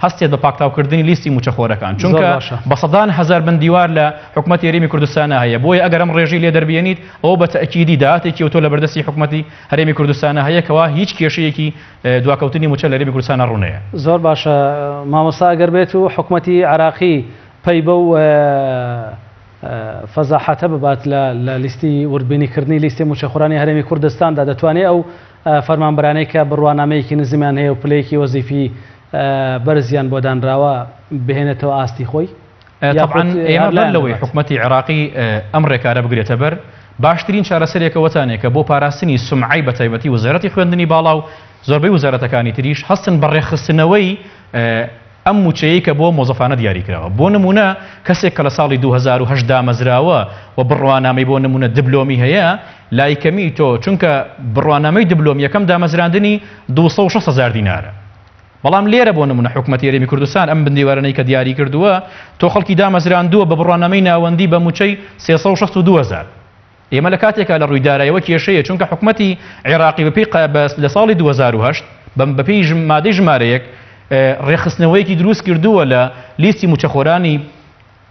هەستێت بە پاکتاوکردنی لیستی مووچەخۆرەکان چونکە بە سەدان هەزار بندیوار لە حکومەتی هەرێمی کوردستانە هەیە بۆیە ئەگەر ئەم ڕێژەی لێ دەربێنیت ئەوە بە تەئکیدی داهاتێکی ئەوتۆ لە بەردەستی حکومەتی هەرێمی کوردستانە هەیە کەوا هیچ کێشەیەکی دواکەوتنی مووچە لە هەرێمی کوردستانە ڕوونەیە. زۆر باشە مامۆستا ئەگەر بێت و حکومەتی عێراقی پەی بەو فەزاحەتە ببات لە لە لیستی وردبینی کردنی لیستی مووچەخۆرانی هەرێمی کوردستاندا دەتوانێت ئەو فەرمانبەرانەی کە بڕوانامەیەکی نزمیان هەیە و پلەیەکی وەزیفی بەرزیان بۆ دانراوە بهێنێتەوە ئاستی خۆی؟ تەبعەن ئێمە بەر لەوەی حکومەتی عێراقی ئەم ڕێکارە بگرێتە بەر، باشترین چارەسەرێکە وەتانێ کە بۆ پاراستنی سومعەی بەتایبەتی وەزارەتی خوێندنی باڵا و زۆربەی وەزارەتەکانی تریش هەستن بە ڕێکخستنەوەی ئەم مووچەیەی کە بۆ مۆزەفانە دیاری کراوە. بۆ نموونە کەسێک کە لە ساڵی 2008 دامەزراوە و بڕوانامەی بۆ نموونە دبلۆمی هەیە لای کەمی تۆ چونکە بڕوانامەی دبلۆم یەکەم دامەزراندنی 260 هەزار دینارە. بەڵام لێرە بۆ نمونە حکومەتی هەرێمی کوردستان ئەم بندیوارانەی کە دیاری کردووە تۆ خەڵکی دامەزراندووە بە بڕوانامەی ناوەندی بە موچەی 362 هەزار. ئێمە لە کاتێکا لە ڕووی دارایەوە کێشەیە چونکە حکومەتی عێراقی بەپێی لە ساڵی 2008 بەم بەپێی مادەی ژمارەیەک ڕێکخستنەوەیەکی دروست کردووە لە لیستی موچەخۆرانی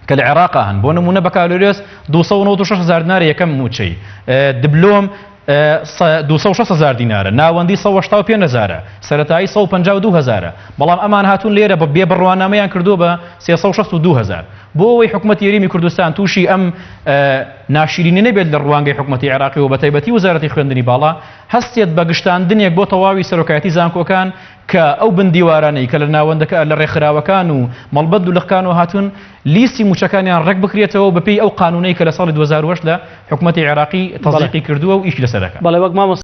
کە لە عێراقا هەن بۆ نموونە بەکالۆریۆس 296 هەزار دینارە یەکەم مووچەی، دبلۆم 260 هەزار دینارە، ناوەندی 185 هەزارە، سەرەتایی 152 هەزارە، بەڵام ئەمان هاتوون لێرە بە بێ بڕوانامەیان کردووە بە 362 هەزار. بۆ ئەوەی حکومەتی هەرێمی کوردستان تووشی ئەم ناشیرینی نەبێت لە ڕوانگەی حکومەتی عێراقی و بەتایبەتی وەزارەتی خوێندنی باڵا هەستێت بە گشتاندنێک بۆ تەواوی سەرۆکایەتی زانکۆکان کە ئەو بندیوارانەی کە لە ناوەندەکە لە ڕێکخراوەکان و مەڵبەند و لقکانەوە هاتوون لیستی مووچەکانیان ڕێک بکرێتەوە بەپێی ئەو قانوونەی کە لە ساڵی 2008 لە حکومەتی عێراقی تەزیقی کردووە و ئیشی لەسەر دەکات. بەڵێ وەک مامۆستا.